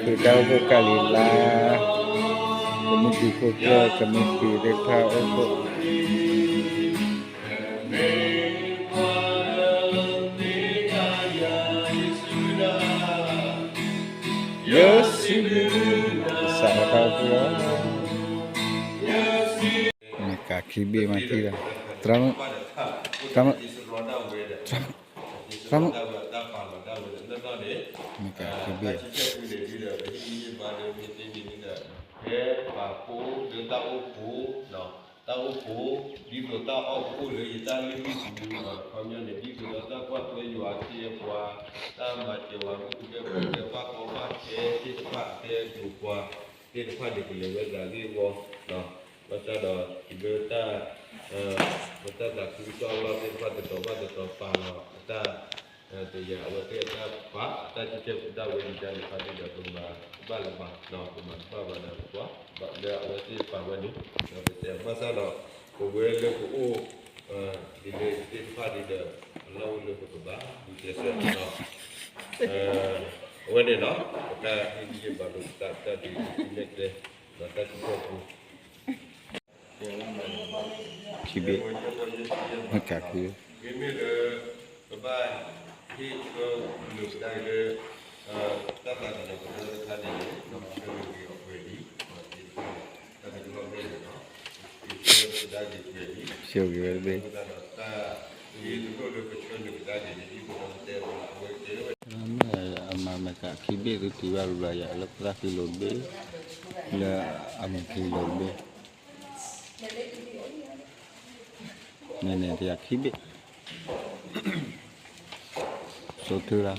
တၢ်အိၣ်ဖှိၣ်ကၤလံၤလါ, ကမံးတံာ်ဖိကျၢၢ် ကမံးတံာ်သ့ၣ်တဖၣ်အိၣ်ဖှိၣ် ယစံးဘျုး ကစၢ်အတၢ်အိၣ်ဖှိၣ်လီၤ. မ့ၢ်ကးခံဘ့ၣ်မၤထံၣ်လီၤ, သရၣ်မုၣ်, သရၣ်မုၣ်, သရၣ်မုၣ်, မ့ၢ်ကးခံဘ့ၣ် ဖဲပာ်ဖှိၣ်လၢတၢ်အိၣ်ဖှိၣ်, တၢ်အိၣ်ဖှိၣ်, ဒ်သိးတၢ်အီၣ်ကအိၣ်လၢယတၢ်လုၢ်ဟံၣ်ပူၤ, ခီပညီန့ၣ် ဒ်သိးဒီးတၢ်ကွၢ်ထွဲယွၤအခ့အပှၤ, တၢ်မၤစၢၤဝဲမုၣ်ကမဲဖိ ဘၣ်ကီဘၣ်ခဲသ့ၣ်တဖၣ် အတဲအဒိးပှၤသ့ၣ်တဖၣ်န့ၣ် ကလဲၤဝဲဒၣ်ဂ့ၢ်ဝီ ဘၣ်ဆၣ်ဒီးတုၤလၢတၢ် ပတၢ်သးခုကစီၣ်အလီၢ်သ့ၣ်တဖၣ် တတီၤဘၣ်တတီၤပာ်လီၤအတၢ် တယာ်အဝဲသ့ၣ်အတၢ်ပာ် အတၢ်ဆူးတၢ်ဆါ ဒၣ်ဝဲဒၣ်န့ၣ် ပာ်ဒ်ဒီးပမၤတဘၣ်လၢၤဘၣ်, ပမၤတဘၣ်ဘၣ်ဒီးပှၤ လၢအဝဲသ့ၣ်ပာ်ဝဲန့ၣ် ဒီးပတဲဘၣ်ဆၣ်ဒီး ပဝဲလၢပအိၣ် ဒ်န့ၣ်သ့ၣ်တဖၣ်ဒ်ဒီး အလီၢ်အိၣ်လၢပကဘၣ် ဒုးတဲဆၢ အဝဲန့ၣ်ဒီး ပတၢ်ဟ့ၣ်ဂံၢ်ဟ့ၣ်ဘါလိာ်ပသး တၢ်ဒုးနဲၣ်ကျဲ ဒီးတၢ်စံးထီၣ်ပူၤ ခံဘ့ၣ် မ့ၢ်ကးခံ မ့မ့ၢ်လၢ ပဘၣ်ဟ့ၣ်ဆၢနုာ်ကဒါက့ၤလၢ တၢ်သးကညီၤကရၢတခါန့ၣ် ဆၢနုာ်က့ၤအပှဲၤလံ တၢ်ကညီၤကရၢန့ၣ်ဒီး ဆၢနုာ်ကဒါက့ၤပှဲၤလံ ဆၢနုာ်က့ၤဝဲတဘ့ၣ် ဆၢနုာ်ကဒါက့ၤန့ၣ် ဒ်သိးဒီးတဲအဝဲတဲဝဲ အမၤမ့ၢ်ကးခံဘ့ၣ် သုတံၤဘၣ်ဘျီယၤ လၢပသးကံလိာ်တဘ့ၣ် လၢအမ့ၢ်ကံလိာ်တဘ့ၣ် န့ၣ်န့ၣ် တယၤခံဘ့ၣ် စိာ်ထုလီၤ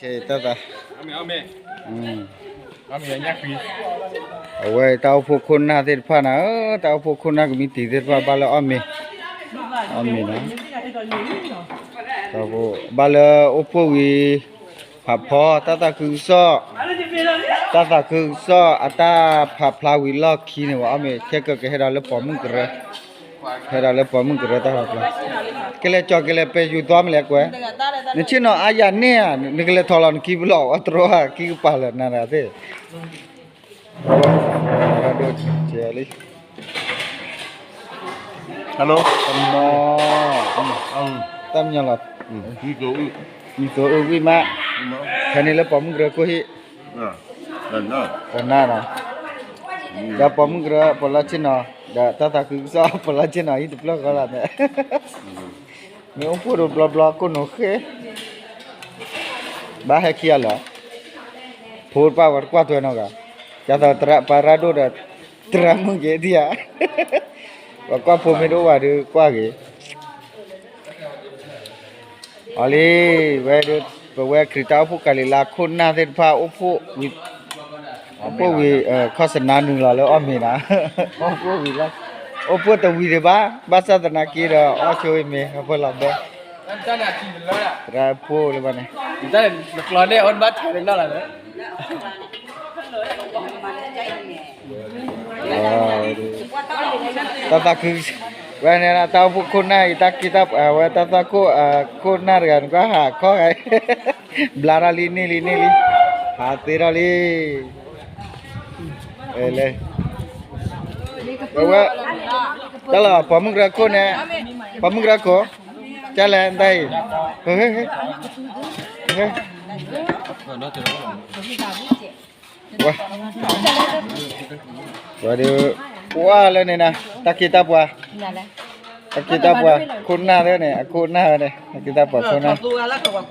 ကဲ တၢ်သး အဝဲတၢ်အိၣ်ဖှိၣ်ခိၣ်နၢ်သ့ၣ်တဖၣ်န့ၣ် တၢ်အိၣ်ဖှိၣ်ခိၣ်နၢ်ကမံးတံာ်သ့ၣ်တဖၣ် ဘၣ်လၢအီၣ်မ့ၤ အီၣ်မ့ၤနီၤ ဘၣ်လၢအိၣ်ဖှိၣ်ဝံၤ ဖးဖီ တၢ်သးခုကစီၣ် တၢ်သးခုကစီၣ် အတၢ်ဖးဖျါဝံၤလီၢ်ခံန့ၣ် ပှၤအီၣ်မ့ၤ ခဲကကဟဲဒီးလၢပိာ်မုၣ်ကရၢ ဟဲဒီးလၢပိာ်မုၣ်ကရၢတၢ်ဖးဖျါ ကလဲၤကၠီၤကလဲၤပဲယူၤသွါမလဲၣ်ကွဲ နဆ့ၣ်နီၤအါယၤန့ၢ်ဧါ နကလဲၤထီၣ်လီၤနခံဘျီၣ် အတြီခံကပၤလၢနၤတဂၤသ့ၣ် Hello တၢ်မညီလီၤ မံသိအုဝံၣ်မး ဖဲန့ၣ်လၢပိာ်မုၣ်ကရၢခိၣ်ဟံၣ် တနၢ်နီၤ ဒီးပိာ်မုၣ်ကရၢ ပိာ်လီၤဆ့ၣ်နီၤ ဒီးတၢ်သးခုကစီၣ် ပိာ်လီၤဆ့ၣ်နီၤ ဟံၣ်တဖျၢၣ်ဃီလီၤန့ၣ် မ့ၢ်အိၣ်ဖှိၣ်ဒိၣ်ဘျီဘျီ ကိးနီၢ်ဃဲ ဘၣ်ဟဲခံဂၤလၢာ် ဖိတဖၣ်ဝဲတကွၢ်ထွဲနီတဂၤ ကသိးသရၣ်ပၢ်ရၣ်ဒိၣ်ဒီး သရၣ်မုၣ်က့ၤဒံဧါ ပကွၢ်ဖိမ့ၢ်တအိၣ်ဘၣ်ဒီးကွၢ်က့ၤ အီၤလံ ဝဲဒၣ် ပဝဲခရံာ်တၢ်အိၣ်ဖှိၣ်ကၤလံၤလါ ခိၣ်နၢ်သ့ၣ်တဖၣ် အိၣ်ဖှိၣ်ဝံၤ အိၣ်ဖှိၣ်ဝံၤ ခီၣ်စနါနုာ်လီၤလၢအီၣ်မ့ၤနၤ အိၣ်ဖှိၣ်ဝံၤလီၤ အိၣ်ဖှိၣ်တဝံၤဒံးဘၣ် ဘၣ်ဆၣ်သနာ်က့ဒီး အီၣ်ဆိဝံၤမ့ၤ အဖၢလီၤဘၢ သရၣ်ဖိလၢဘၣ်န့ၣ် တၢ်သးခု ဝဲန့ၣ် တၢ်အိၣ်ဖှိၣ်ခိၣ်နၢ်အံၤ တၢ်က့တၢ်ပှၤ ဝဲတၢ်သၣ်ခိၣ် ခိၣ်နၢ်တဂၤန့ၣ် ကွၢ်ဟးခီဂၤ ဘျါထီၣ်လံ န့ၢ်လံ န့ၢ်လံ ဟးသ့ထီၣ်လံ လဲၤ ဝဲ တၢ်လီၤ ပိာ်မုၣ်ကရၢခိၣ်န့ၣ် ပိာ်မုၣ်ကရၢခိၣ် ကလဲၣ်တၢ်အံၤ ဝဲ ဝဲဒၣ် ကွၢ်လၢန့ၣ်နၤ တၢ်က့တၢ်ပှၤ တၢ်က့တၢ်ပှၤ ခိၣ်နၢ်လၢန့ၣ် အခိၣ်နၢ်ဝဲန့ၣ် တၢ်က့တၢ်ပှၤခိၣ်နၢ် ညၣ်ထံဟီၣ်ဘၣ်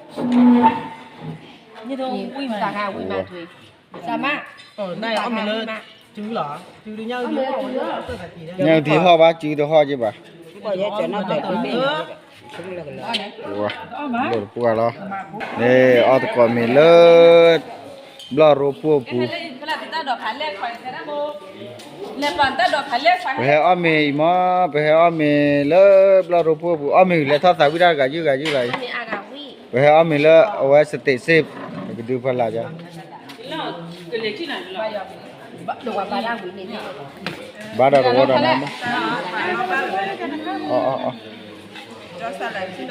စုတဟီၣ်က့ဘၣ် လိာ်တပှၢ်လီၤ န့ၣ် အီၣ်သကိးမ့ၤလၢ ဘျီၣ်ရိဖှိၣ်အပူၤ ပဟဲအီၣ်မ့ၤအံၤမး ပဟဲအီၣ်မ့ၤလၢဘျီၣ်ရိဖှိၣ်အပူၤ အီၣ်မ့ၤလဲၤထီၣ်သးဝံၣ်တၢ်တဂၤယုၢ်ဂၤယုၢ်ဂၤအံၤ ပဟဲအီၣ်မ့ၤလၢအဝဲစတ့းစ့ၣ် ဒုးဖီလာ်ယၤ, ဘၣ်ဒီးတဝီဒီးနၤမး,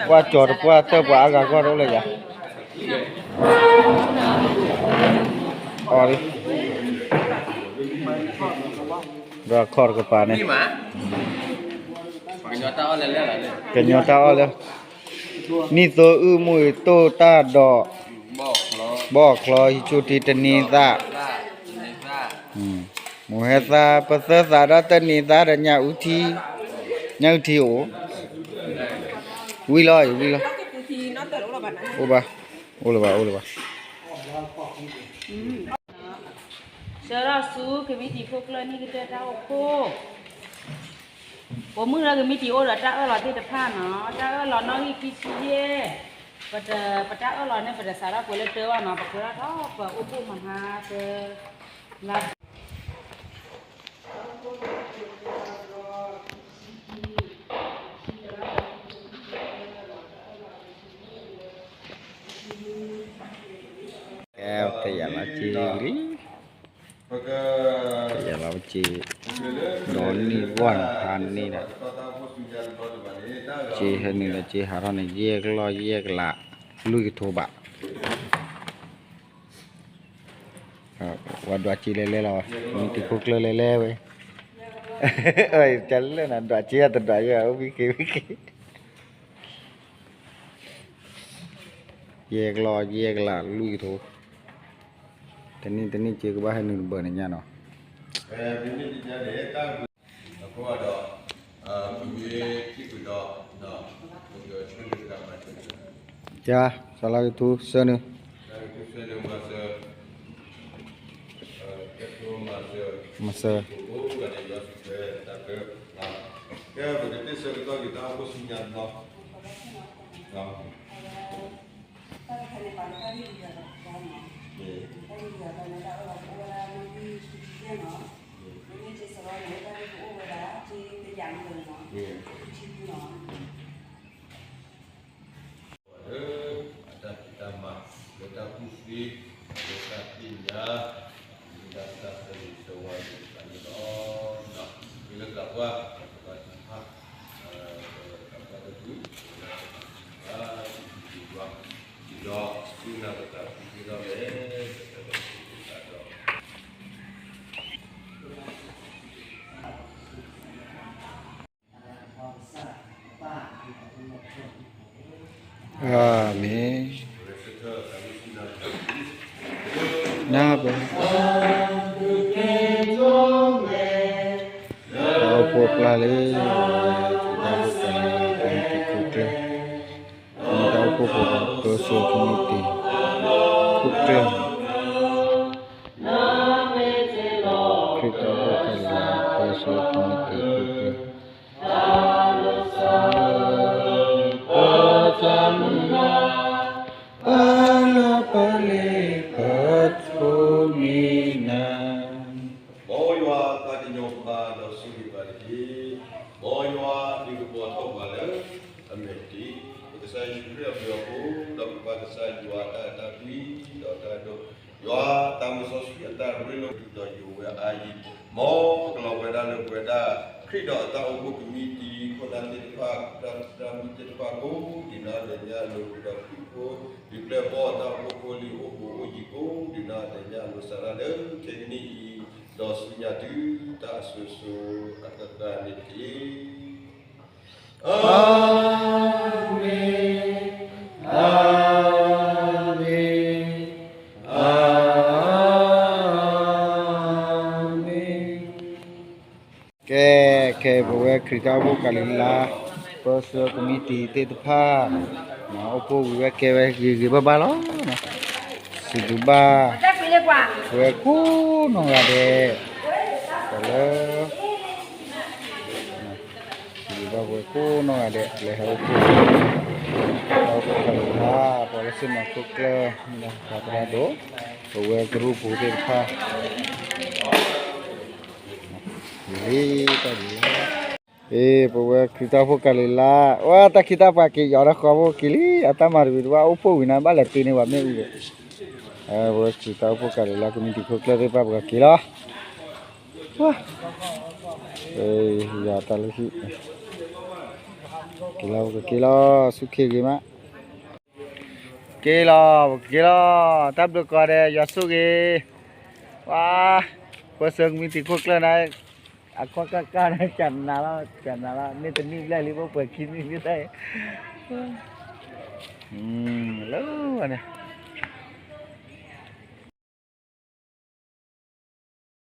ပှၤကၠီၤတပှၢ်သၢပှၤအါဂၤကီၢ်တအိၣ်လၢယၤ, အီၤလံ, ဒီးခီၣ်တကပၤန့ၣ်, ကညီတၢ်အီၣ်လၢ နံၣ်သိအုၣ်မူၢ်တိၢ်တၢ်ဒီး, ဘီၣ်ချီ ဟံးဆူၣ်ထံတနံၤသၣ်, မိၢ်ဟဲသါ ပသၢသးဒီးတနံၤသၣ်ဒီးညၣ်အုၣ်ထံ, ညၣ်အုၣ်ထံအိၣ်, ဝံၤလီၤအံၤ ဝံၤလီၤ, အိၣ်ဘၣ်, အိၣ်လၢၤဘၣ် အိၣ်လၢၤဘၣ်. ဆှၢထီၣ်ဆူကမံးတံာ်ခိၣ်ကျၢၢ်နံၣ်ကတၢၢ်တၢ်အိၣ်ဖှိၣ်, ပိာ်မုၣ်လၢကမံးတံာ်အိၣ်ဒီးတၢ်အၢၣ်လီၤသ့ၣ်တဖၣ်နီၤ, တၢ်အၢၣ်လီၤနီၣ်ဂံၢ်ခံဆံယဲၢ်, ပတ, ပတၢ်အၢၣ်လီၤန့ၣ် ပတစးထီၣ်ကွဲးလၢတၢ်ဘၣ်နီၤ, ပကွဲးထီၣ်ထီၣ်ပအိၣ်ဖှိၣ်မဟါသၢ လါ ကဲ တယၤလီၤက့ၤလံ, တယၤလီၤက့ၤ, ဒီးနံၣ်ဝၢ်နဖးန့ၣ်ဒီး, က့ၤဟဲနုာ်လၢက့ၤဟးထီၣ်န့ၣ် ယဲၢ်ကလီၢ်ယဲၢ်ကလး, လွံၢ်ကထိဘး, ဝဲဒွးက့ၤလဲၤလဲၤလီၤ, မ့ၢ်တံၤခိၣ်ကျၢၢ်လဲၤလဲၤဝဲ, ကလဲၣ်နၤ ဒွးက့ၤအတဒွးယဲၢ် အိၣ်ဝံၤက့ၤဝံၤက့ၤ ယဲၢ်ကလီၢ်ယဲၢ်ကလးလွံၢ်ကထိ, တနံၣ်တနံၣ်က့ၤကဘၣ်ဟဲနုာ်တဘၢၣ်န့ၣ်ညါနီၤ, အဃိဒီး, ပမ့ၢ်ထံၣ်ကွံာ်ဒီး, က, စလါကထူဆၢနုာ်, မၤစၢၤ, ကဲ ပကသ့ၣ်ဆၢကတီၢ်က့ၤတၢ်အိၣ်ဖှိၣ်ဆူညါ, လၢအတၢ်ဖံးတၢ်မၤ လၢတၢ်သ့ၣ်ညါ, လၢတၢ်သးစၢ်လံၤစၢၤဝါလံၤတဖၣ်န့ၣ်လီၤ. မ့ၢ်လၢကပှၢ်, ပှၤတဖၣ်, ပှၤတဖၣ်တဖု, လၢတၢ်သးစၢ်, ဒီးသုနၢ်ပသးဖုသ့ၣ်ဒီးလဲၣ်, ဒီး အၤမ့ၣ်. နၢ်ပၢၢ်, တၢ်အိၣ်ဖှိၣ်ပျၢ်လံ, တၢ်အိၣ်ဖှိၣ်ပျၢ်လံ, တၢ်အိၣ်ဖှိၣ်ပျၢ်လံ, တၢ်အိၣ်ဖှိၣ်ပျၢ်လံ, ပၢဆှၢကမံးတံာ်, ခိၣ်ကျၢၢ်, ခရံာ်တၢ်အိၣ်ဖှိၣ်ပျၢ်လံ, ပၢဆှၢကမံးတံာ်, ခိၣ်ကျၢၢ်, ပၢ်လၢပၢ်လံ, ပၢ်လၢပၢ်လံ, ပၢ်ထိးမံနၤ. မ်ယွၤသးကညီၤပှၤဒီးဆိၣ်ဂ့ၤပှၤတက့ၢ်. မ်ယွၤအဘျုးကဖၢထီၣ်ပှၤလၢ အမဲာ်တ့ၢ်, ပကစၢ်ယ့ၣ်ၡူးခရံာ်အဘျုးအဖှိၣ်, ဒီးပပၢ်ကစၢ်ယွၤအတၢ်အဲၣ်တၢ်ကွံ, ဒီးတၢ်ဒိၣ်, ယွၤအသးစီဆှံအတၢ်ရ့လိာ်က့ၤဒီးယိၤဝဲအါအံၤ, မ်ကလီၤဝဲဒၣ်လၢပဝဲဒၣ် ခရံာ်ဒီးအတၢ်အိၣ်ဖှိၣ်ကမံးတံာ် ခိၣ်နၢ်သ့ၣ်တဖၣ်, တၢ်မုၢ်သ့ၣ်တဖၣ်ကိးဒံးနီၢ်ဒဲးညါ လၢခရံာ်ဒီးခရံာ်ဖိ, ဒုးကျဲဘီအတၢ်အိၣ်ဖှိၣ်ဖိလံၤအိၣ်ဘူးအိၣ်ယံၤကိးဒံးနီၢ်ဒဲးညါ လီၤစၢ်ဒၣ်လၢခဲကနံၣ်အံၤ, ဒီးဆူညါတုၤတၢ်အစိၤစိၤအဃၣ်ဃၣ်န့ၣ်တက့ၢ်. အၤမ့ၣ်, အၤမ့ၣ်, အၤမ့ၣ်. ကဲ, ခဲအံၤပဝဲခရံာ်တၢ်အိၣ်ဖှိၣ်ကၤလံၤလါ, ပၢဆှၢကမံးတံာ်သ့ၣ်တဖၣ်, အိၣ်ဖှိၣ်ဝံၤဝဲကဲဝဲဂ့ၤဂ့ၤဘၣ်ဘၣ်လီၤ. စံးဘျုးဘၣ် ပဝဲကိးနီၢ်ဂၤဒဲး, ပှၤလၢ စံးဘျုးဘၣ်ပဝဲကိးနီၢ်ဂၤဒဲး လၢဟဲအိၣ်ဖှိၣ်, တၢ်အိၣ်ဖှိၣ်ကၤလံၤလါ, ပှၤလၢစ့ၢ်မီၤခိၣ်ကျၢၢ်, သရၣ်ဒိၣ်, ပဝဲကရူၢ်ပူၤသ့ၣ်တဖၣ် လံတၢ်လံ, အ့ ပဝဲခရံာ်တၢ်အိၣ်ဖှိၣ်ကၤလံၤလါ, ဝဲတၢ်ခံးတၢ်ပှၤက့ၤယီၤဒီးဃီဖိက့ၤလံ, အတၢ်မၤတဝံၤတဝါအိၣ်ဖှိၣ်ဝံၤနၤဘၣ်လဲၤတ့န့ၢ်ပှၤမ့ၣ်အူဒီး, ပဝဲစံးတၢ်အိၣ်ဖှိၣ်ကးဒံးလၢကမံးတံာ်ခိၣ်ကျၢၢ်သ့ၣ်တဖၣ် ပကက့ၤလီၤ, ယၤတၢ်လၢဟံၣ်, က့ၤလီၤ ပကက့ၤလီၤ ဆူၣ်ခ့ဂ့ၤမး, က့ၤလီၤ ပကက့ၤလီၤ, တၢ်ဘျုးကိးဂၤဒဲး ယွၤဆိၣ်ဂ့ၤ, ပှၤ, ပှၤဆၢကမံးတံာ်ခိၣ်ကျၢၢ်န့ၣ်, အကွၢ်ကၢ်ကၢ်န့ၣ် ကနၤလီၤ ကနၤလီၤ န့ၢ်တနံၣ်ဘျဲၣ်လံ ပှဲၤခံနံၣ်လံတၢ်အံၤ, လၢန့ၣ်